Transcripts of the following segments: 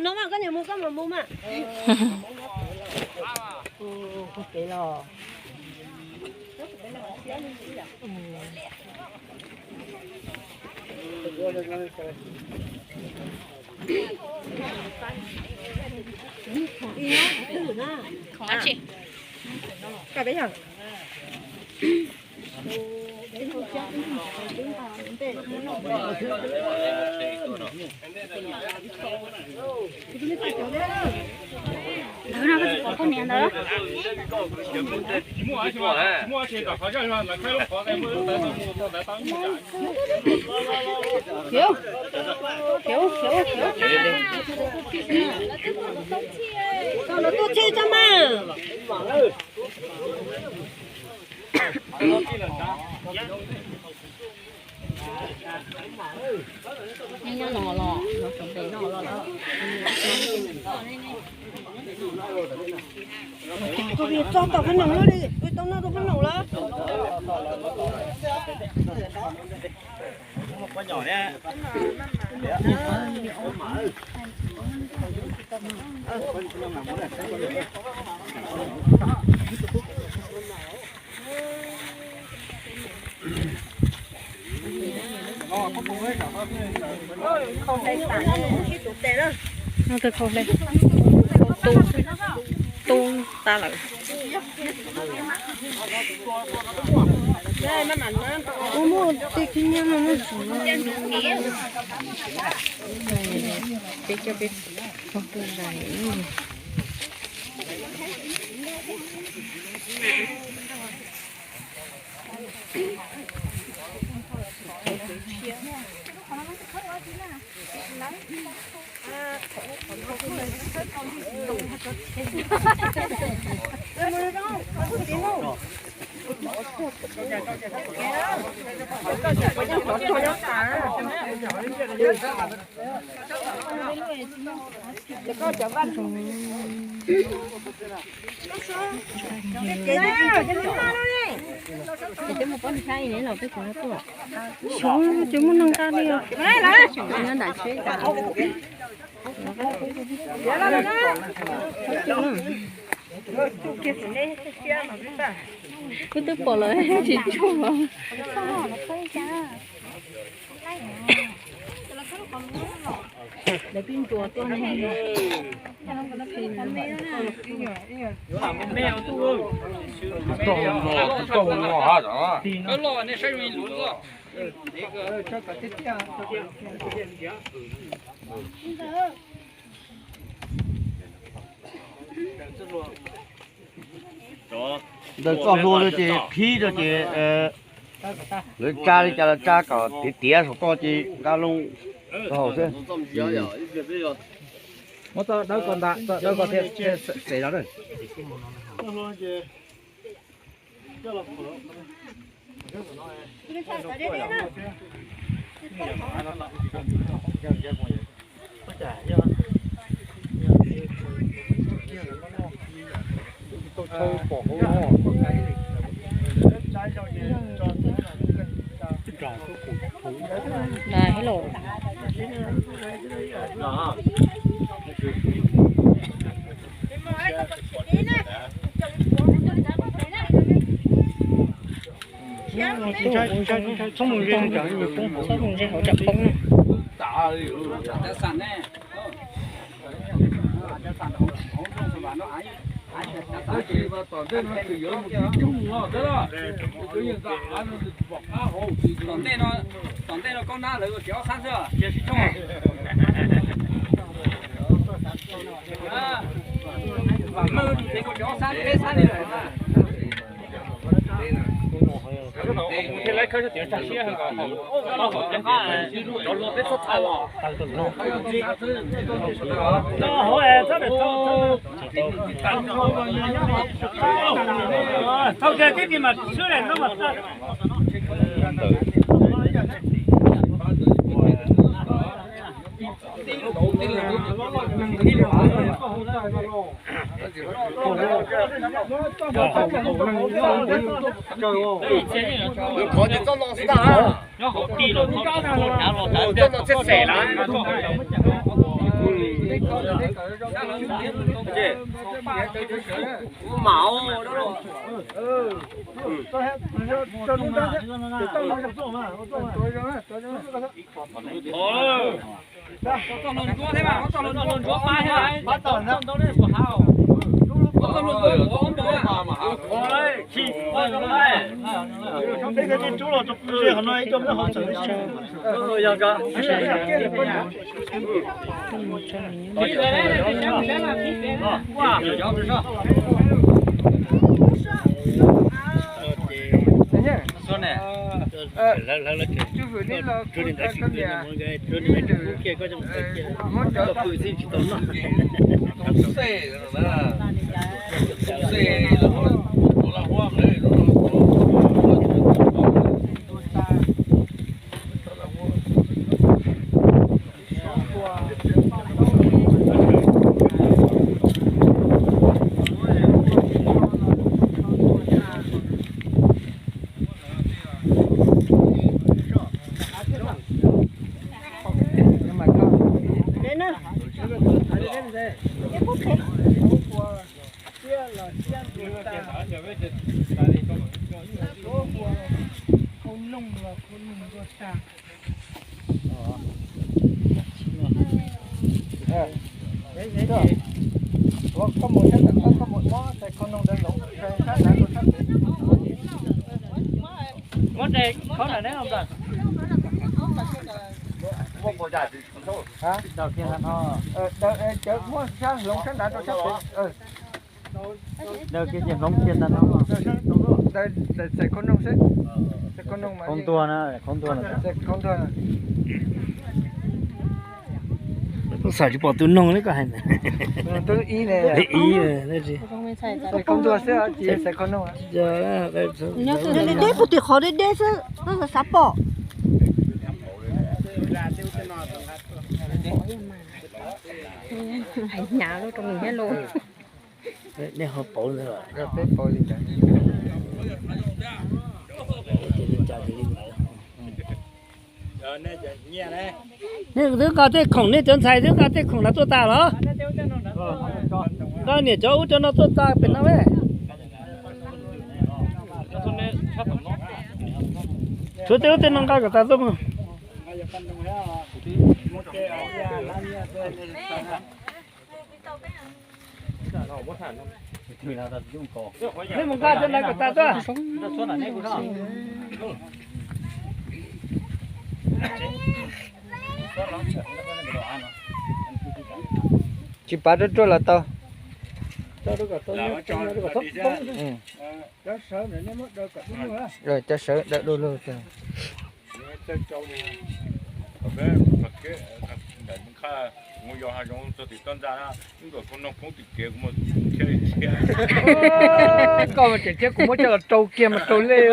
No mas koj niam mus koj mam mus mas. Ua kev los. Ntawd no koj tsis pom koj niam ntawd. Khiav, khiav, khiav, khiav. Koj los tuaj tsheb tso mas. Nyob no los, los sawv pem no los lawm. Kuv tso tom qab noom lawm, kuv tau noj rau qab noom lawm. No twb khau hle, khau tu, tu tas lawm. Ua muaj tej khib nyiab no, peb coj peb txog tuaj zais. Xyov ces muaj neeg nqa li os. Nyob nram tsheb tas. Kuv twb pom lawm tsis tsuag. Lawv pib ntsuas tuaj ne. Ntawm txoj hlua no ces qhib rau ces lawv tsa li cas los tsa kom tiav tiav saum toj ces nqa loo rau hauv xwb. Muab txoj dawb ko nta, txoj dawb ko thiaj xev los na. Txhob mus ze hauv tsam poob na. Tom ntej no, tom ntej no koj nab lawv ua tsev ob sab xwb, tsev sib tshooj. Vam meej ua tsev ua tsev ob sab peb sab li lawm. Thaum tias tib tim mas swb lawm no mas. Nyob hauv ti los txhob txhob txhob txhob txhob txhob txhob txhob. Koj mus sab tom koj, koj mus muab tais khau noog ntawd hloov sab nrad rau sab pem. Muab tais khau nram neb os. Daws kiag, muab sab hloov sab nrad rau sab pem. Daws kiag ces hloov kiag tag no. Tais khau noog xwb. Khau ntuag na, khau ntuag na. Xav tsis pom tus noog li koj hais. Tus ib ne. Ib ne. Tais khau ntuag xwb, tsis xav khau noog. Deb deb puag tim qhov deb deb xwb, xav pom. Hais hnyav lub rau nws thiab lauj. Nej ho pauv ntawd los? Peb pauv li cas? Nej twb nqa tej khoom, nej cov ntxhais twb nqa tej khoom nrad tuaj tas los? Nqa niam cov ub cov no tuaj tas pem no me. Tshuav tej ub tej no nqa kom tas tuaj mog. Nej mus nqa cov ntawd kom tas tuaj. Tsis pav ruaj ruaj los tau. Cov sawv daws dua lug. Koj mas tseem thiab kuv muab coj los rau kiag mas rau lej.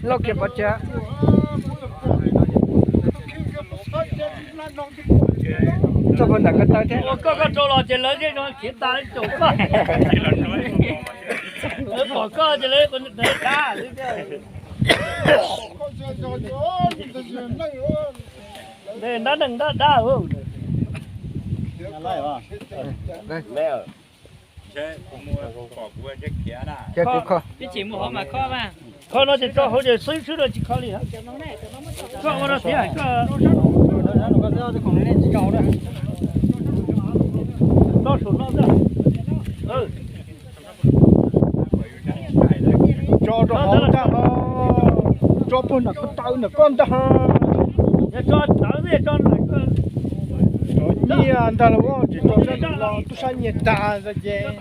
Lauj kiag pov tseg. Txog puag nram ko taw thiab. Ua koj, koj rau los ces lawv zej zog khiav tas caum koj. Lawv pom koj ces lawv dab. Dab neeg dab dab. Kho no ces tso hauv ces xwb xwb rau tsis kho li. Koj ua no tiag, koj tso saum no ntag. Tso rau hauv ntag, tso puag nram ko taw ntawm koj ntag. Tso nyiaj ntag los tsis tso sab no los tub sab nyiaj tas ntag ces.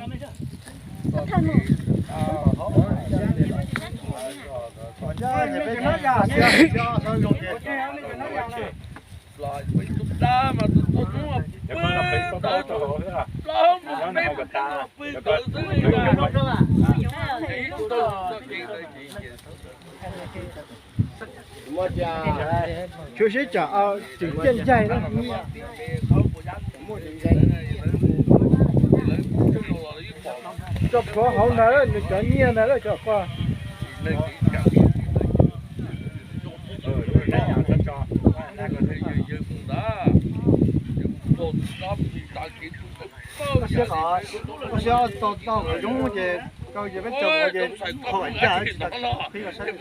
Tshwm sib tsam tseem ciaj ncaig na. Tso Hauv ntawd nws cov nyiaj ntawd cov koj. Koj siab tau tau kom zoo ces koj yog peb tau ces qhov ncaj tsis tau qhib los saib.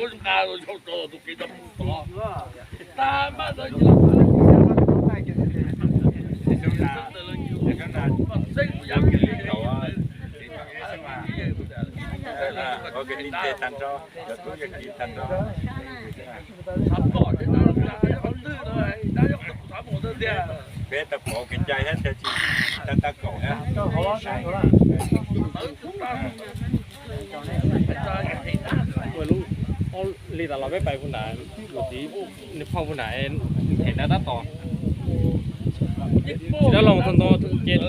Peb tau pom kev cai thiab tsis tau tau kaum thiab. Li tas los peb pais hu nram, nws phauj hu nram, them ntawd tab tom. Tsis dab los txog nto ces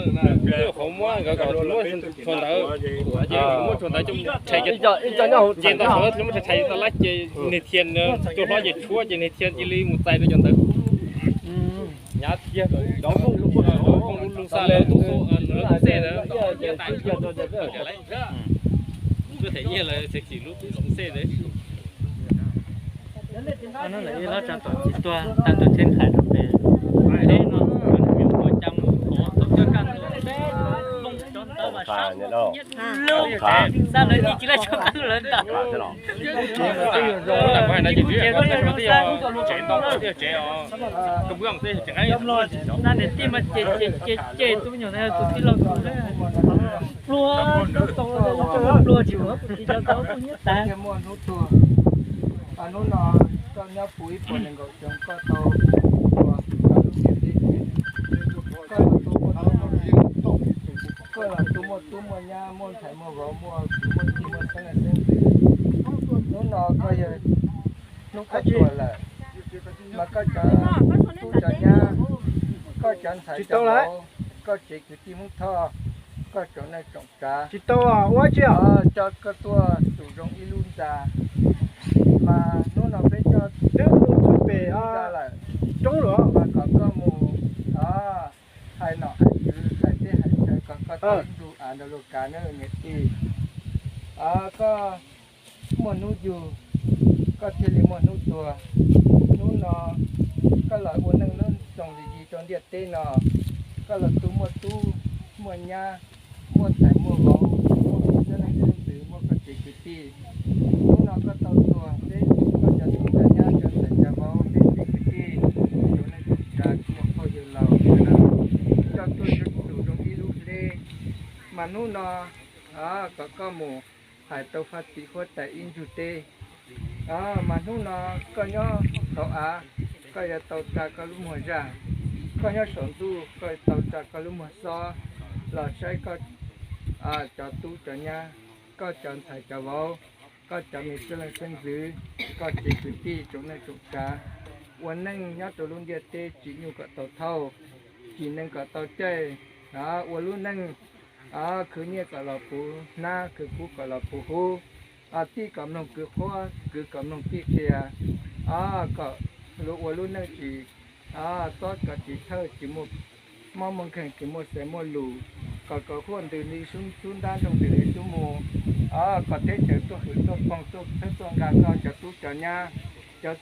qhov muab nkawd kom muab txog ntawd, muab txog ntawd ces nto hauv muab tshais tshais tau lab ces niag Thia cua hlob ces tshuab ces niag Thia cia li mus txais rau cov ntawd. Nyav Thia cov nplooj lub xa lawv tub xej ntawd, tub them nyiaj lawv txiv lub tub xej ntawd. Hnub no ib lub tsam tom txiv tuag tag nrho thiab nqhis rau pem teb no, ua cas mus tod tau coj kaj ntug peb nplooj cov ntawd mas sab lub tsev, xa lawv ib ci laj tso kaj lawv ntawd. Tab niam tij mas ces ces ces ces tub nyuam ntawd tus tij laug tus pluag, pluag tsis ua kuv tsis tau tau kuv nyiab tas. Hnub no koj nyob puv ib puas nees nkaum xyoo koj tau ua koj lub ntiaj teb, koj los tu muaj tub muaj nyab muaj ntxhais muaj vauv muaj kwv muaj tij muaj xeeb leej xeeb ntxwv. Hnub no koj yog hnub koj tuag lawm, mas koj cov tub cov nyab, koj cov ntxhais cov vauv, koj tsev kwv tij Hmoob Thoj, koj tsoom neej tsoom tsav, tsis tau ua tsi, coj koj tuaj tsum zoo ib lub ntxa. Mas hnub no peb coj twb mus txog pem ntxa lawm, roob lawm, mas kom koj mus hais nom hais tswv hais teb hais chaw kom koj tau ib ntu av ntawm lub kav na niam tij. Koj muaj hnub yug, koj thiaj li muaj hnub tuag. Hnub no koj los ua neej nyob txoos li yig rau ntiaj teb no, koj los tu muaj tub muaj nyab, muaj ntxhais muaj vauv, muaj kwv tij muaj leej txiv, muaj koj tsev kwv tij. Hnub no koj tau tuag, peb koj cov tub cov nyab cov ntxhais cov vauv peb tsev kwv tij, tsoom neej tsoom tsav tsoom muam phauj yawg laus, coj tuaj tsum zoo ib lub hleb. Mas hnub no kom koj mus hais tau faj tim huab tais ib ntsug teb. Mas hnub no koj nyob hauv av, koj yuav tau tsa koj lub muag zaj. Koj nyob saum ntuj, koj tau tsa koj lub muag xob los saib koj cov tub cov nyab, koj cov ntxhais cov vauv, koj cov me xeeb leej xeeb ntxwv, koj tsev kwv tij tsoom neej tsoom tsav. Ua neej nyob rau lub ntiaj teb tsim nyog kom tau thauj, tsim neeg kom tau caij, ua lub neej khwv nyiaj kom los puv hnab, khwv kub kom los puv hub, tij kom mloog kwv qhuab, kwv kom mloog tij qhia, kom ua lub neej tsis, txob kom tsis thawj, tsis muaj mob muaj nkeeg, tsis muaj xaiv muaj lus, kom kom huaj ntws li xub ntab, nrooj ntws li xub mu, kom teb chaws tuaj hwm tuaj poog tuaj txhawb tuaj nqa koj cov tub cov nyab, cov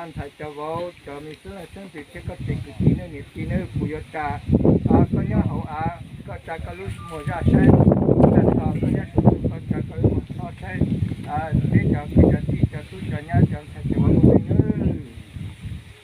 ntxhais cov vauv, cov me xeeb leej xeeb ntxwv thiab koj tsev kwv tij neej niam tij neej. Kuv yuav tsa koj nyob hauv av, koj tsa koj lub muag zaj saib, tag nrho koj nyob saum ntuj koj tsa koj lub muag xob saib, peb cov kwv cov tij cov tub cov nyab cov ntxhais cov vauv ua neej nawb.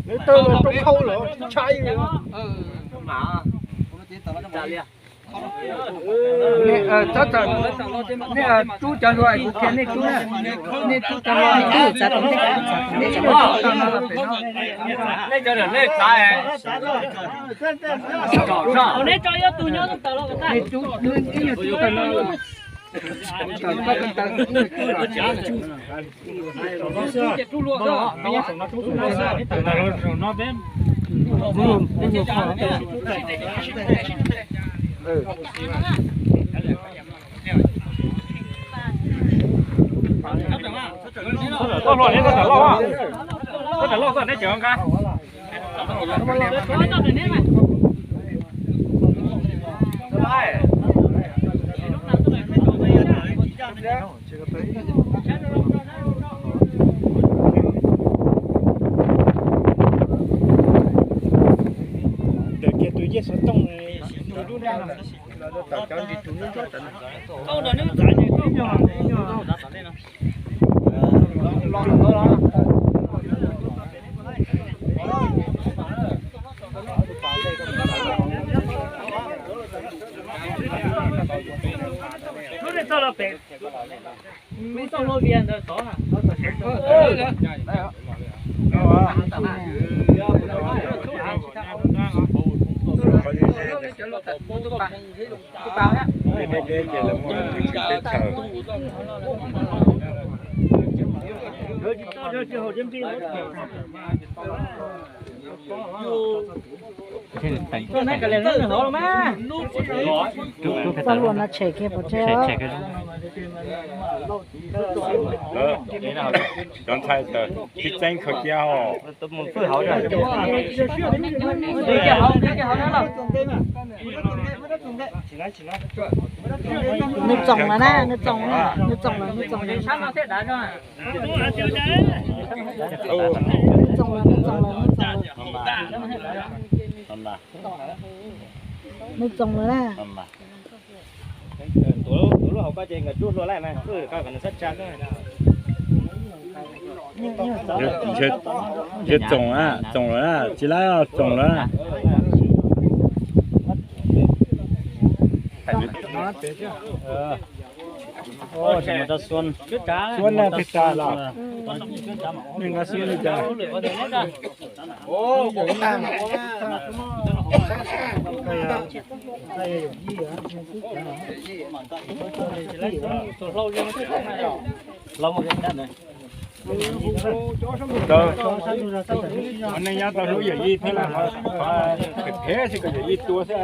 Nws tawg los roob hauv lawm tsis ntshai li. Txhob txawm, nej rub cov hluas kuv qhia nej rub na, nej rub cov hluas, nej rub cov hluas tau no los pem no. Nej cov niam nej txav, nej rub, ib nyuag rub tau no, tawm koj ko taw, ib nyuag rub los. Koj hluas neb koj tawm loj, koj tawm loj koj neb cawm nqa. Ntawm kiag tus yej xov tooj, tus dub dab no. Lub nej txoj loj pem, lub txoj loj vias ntawd tod na. Txoj hlua no tshem kiag pov tseg. Cov ntxhais tsis txeeb khaws kiag os. Nws txoom lawm na, nws txoom lawm, nws txoom lawm, nws txoom lawm. Nws txoom lawm, nws txoom lawm, nws txoom lawm. Nws txoom lawm na. Yog txoom na, txoom lawm na, tsis laib txoom lawm na. Xuab na pes tas los, nej nqa xuab li cas? Nej nyob tau hlub yawm yij thiab los qhov phem phem xwb kom yawm yij tua xwb.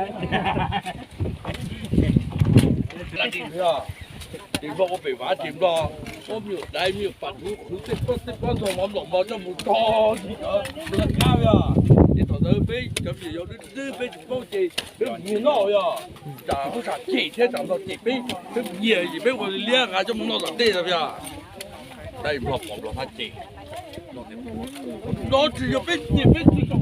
Ces Nplog ua pem vav ces Nplog muab me nyuam daiv me nyuam pam hwv hwv tej pob tej pob ntxoog mov mlom mos coj mus tog ntawd, mus laj kab yog. Ces thaum ntawd peb cov me nyuam yaus dwb dwb peb tsis paub ces peb mus nyiag noj yog. Tsam Hauj Sam cem thiab tsam Nplog cem peb, peb mus nyiag ces peb ua liab nqa coj mus noj tom tej yog. Dab Nplog pom Nplog hab cem. Nplog tsis yog peb nyiag peb tsis tau